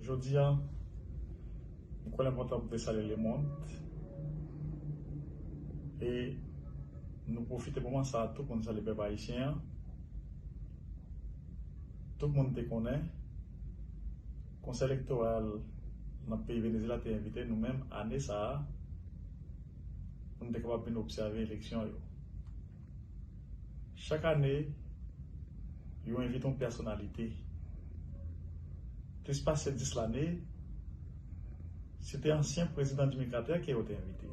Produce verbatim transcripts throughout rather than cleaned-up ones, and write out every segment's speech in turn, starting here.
Jodi a, m kwè l enpòtan pou m te salye lemonn. E nou pwofite moman sa a tou pou n salye pèp ayisyen an. Tout moun te konnen, Konsèy Elektoral nan peyi Venezyela te envite nou menm ane sa a pou n te kapab vin obsève eleksyon yo. Chak ane, yo envite yon pèsonalite. Plis pase dis lane, se te ansyen prezidan Jimmy Carter ke yo te envite.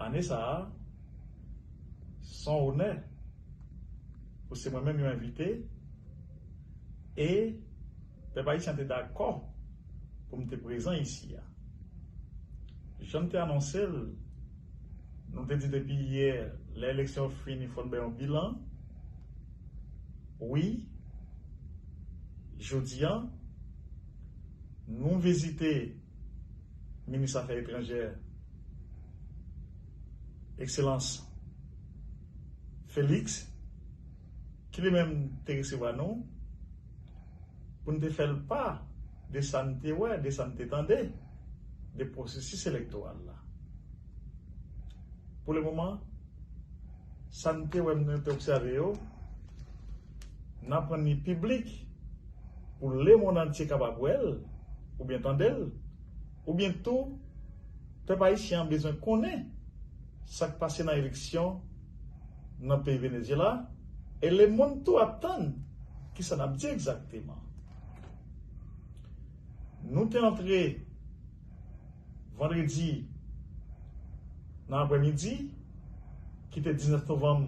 Ane sa a, se yon onè pou se mwen menm yo envite, e pèp ayisyen te dakò pou m te prezan isi a. Jan m te anonse l, nou te di depi yè, lè eleksyon fini, fò n bay yon bilan. Wi, jodi a, nou vizite minis afè etranjè, Ekselans Félix, ki li menm te resevwa nou, pou n te fè l pa de sa n te wè, de sa n te tande, de pwosesis elektoral la. Pou lemoman, sa n te wè, nou te obsève yo, n aprann li piblik pou lemonn antye kapab wè l, oubyen tande l, oubyen tou, pèp ayisyen an bezwen konnen sa k pase nan eleksyon nan peyi Venezyela, e lemonn tou ap tann kisa n ap di egzakteman. Nou te antre vandredi nan aprèmidi, ki te diznèf novanm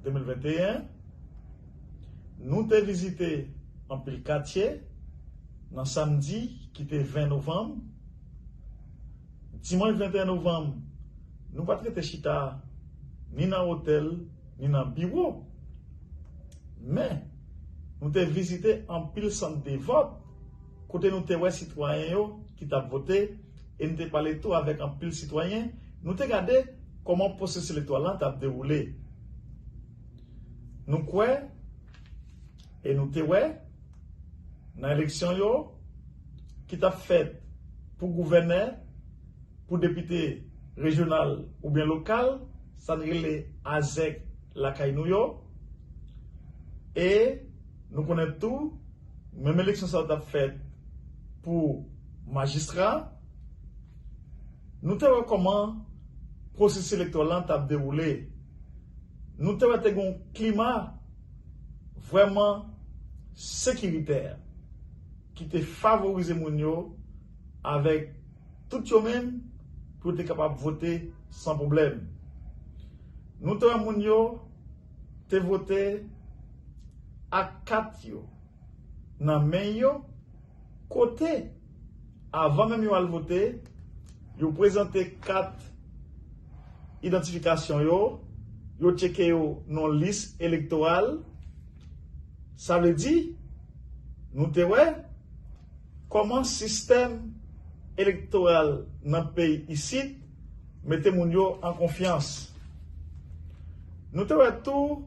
de mil venteyen, nou te vizite anpil katye nan samdi ki te ven novanm. Dimanch venteyen novanm, nou pa t rete chita ni nan otèl, ni nan biwo. Men, nou te vizite anpil sant de vòt, kote nou te wè sitwayen yo ki t ap vote, e nou te pale tou avèk anpil sitwayen. Nou te gade kòman pwosesis elektoral la t ap dewoule. Nou kwè, e nou te wè, nan eleksyon yo ki t ap fèt pou gouvènè, pou depite rejyonal oubyen lokal, sa n rele azèk lakay nou yo. E nou konnen tou, menm eleksyon sa yo t ap fèt pou majistra. Nou te wè kòman pwosesis elektoral la t ap dewoule. Nou te wè te gen yon klima vrèman sekiritè ki te favorize moun yo avèk tout yo menm pou yo te kapab vote san pwoblèm. Nou te wè moun yo te vote ak kat yo nan men yo, kote, avan menm yo al vote, yo prezante kat idantifikasyon yo, yo tcheke yo nan lis elektoral. Sa vle di, nou te wè kòman sistèm elektoral nan peyi isit mete moun yo an konfyans. Nou te wè tou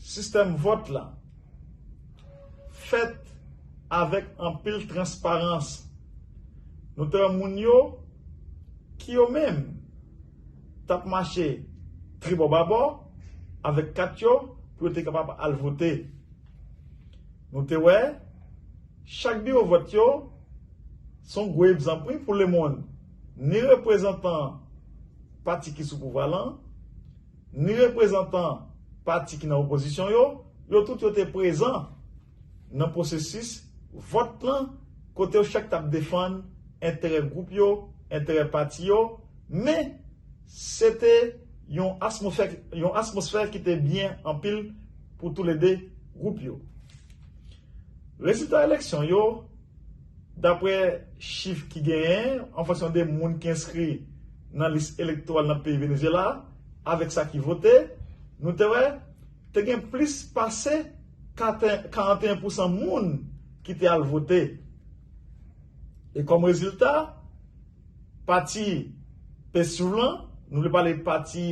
sistèm vòt la fèt avèk anpil transparans. Nou te wè moun yo ki yo menm t ap mache tribò babò avèk kat yo pou yo te kapab al vote. Nou te wè chak biwo vòt yo se yon gwo egzanp, wi, pou lemonn. Ni reprezantan pati ki sou pouvwa lan, ni reprezantan pati ki nan opozisyon yo, yo tout yo te prezan nan pwosesis vòt lan, kote yo chak t ap defann enterè gwoup yo, enterè pati yo, men se te yon atmosfè, yon atmosfè ki te byen anpil pou toulede gwoup yo. Rezilta eleksyon yo, daprè chif ki genyen, an fonksyon de moun ki enskri nan lis elektoral nan peyi Venezyela, avèk sa ki vote, nou te wè te gen plis pase karanteyen pousan moun ki te al vote. E kòm rezilta, pati PSUV lan, nou vle pale pati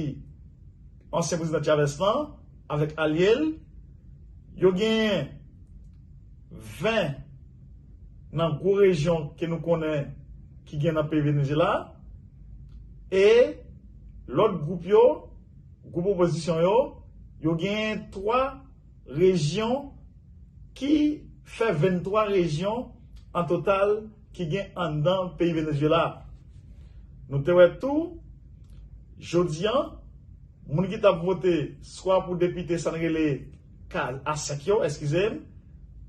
ansyen prezidan Chavez lan, avèk alye l, yo genyen ven nan gwo rejyon ke nou konnen ki gen nan peyi Venezuela, e lòt gwoup yo, gwoup opozisyon yo, yo gen twa rejyon ki fè venntwa rejyon an total ki gen anndan peyi Venezuela. Nou te wè tou, jodi an, moun ki t ap vote swa pou depite sa n rele kaz a senk yo, eskize m,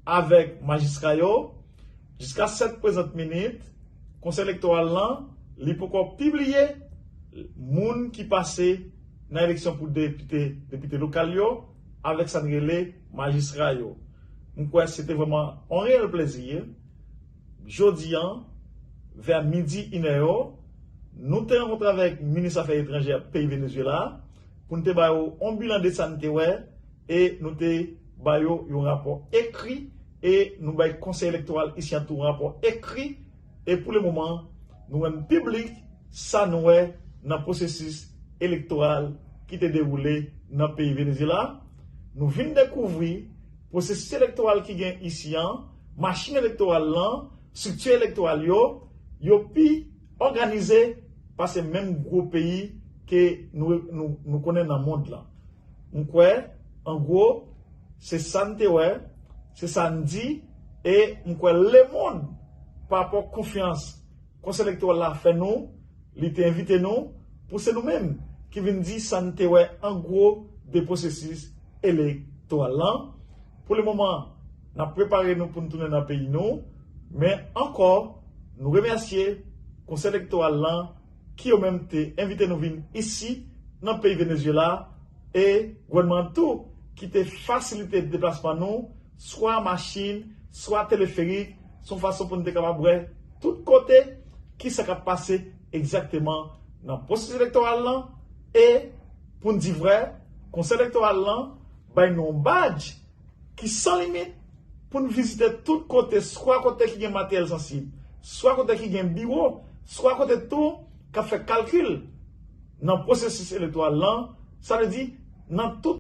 avèk majistra yo, jiska sèt prezant minit, Konsèy Elektoral lan, li poko pibliye moun ki pase nan eleksyon pou depite, depite lokal yo, avèk sa n rele majistra yo. M kwè se te vrèman yon reyèl plezi. Jodi an, vè midi, inè yo, nou te rankontre avèk minis afè etranjè peyi Venezuela pou n te ba yo yon bilan de sa n te wè, e nou te ba yo yon rapò ekri, e nou bay Konsèy Elektoral isi an tou yon rapò ekri, e pou le moman, nou rann piblik sa nou wè nan pwosesis elektoral ki te dewoule nan peyi Venezuela. Nou vin dekouvri pwosesis elektoral ki gen isi an, machin elektoral lan, estrikti elektoral yo, yo pi òganize pase menm gwo peyi ke nou, nou, nou konnen nan mond lan. M kwè, an gwo, se sa n te wè, se sa n di, e m kwè lemonn, pa rapò konfyans Konsèy Elektoral la fè nou, li te envite nou, pou se nou menm ki vin di sa n te wè an gwo de pwosesis elektoral lan. Pou le moman, n ap prepare nou pou n tounen nan peyi nou, men ankò, nou remèsye Konsèy Elektoral lan ki yo menm te envite nou vin isi nan peyi Venezuela, e gouvènman an tou ki te fasilite deplasman nou, swa machin, swa teleferik, se yon fason pou n te kapab wè tout kote ki sa k ap pase egzakteman nan pwosesis elektoral lan, e pou n di vrè, Konsèy Elektoral lan bay nou yon badj ki san limit pou n vizite tout kote, swa kote ki gen materyèl sansib, swa kote ki gen biwo, swa kote tou k ap fè kalkil nan pwosesis elektoral lan, sa vle di nan tout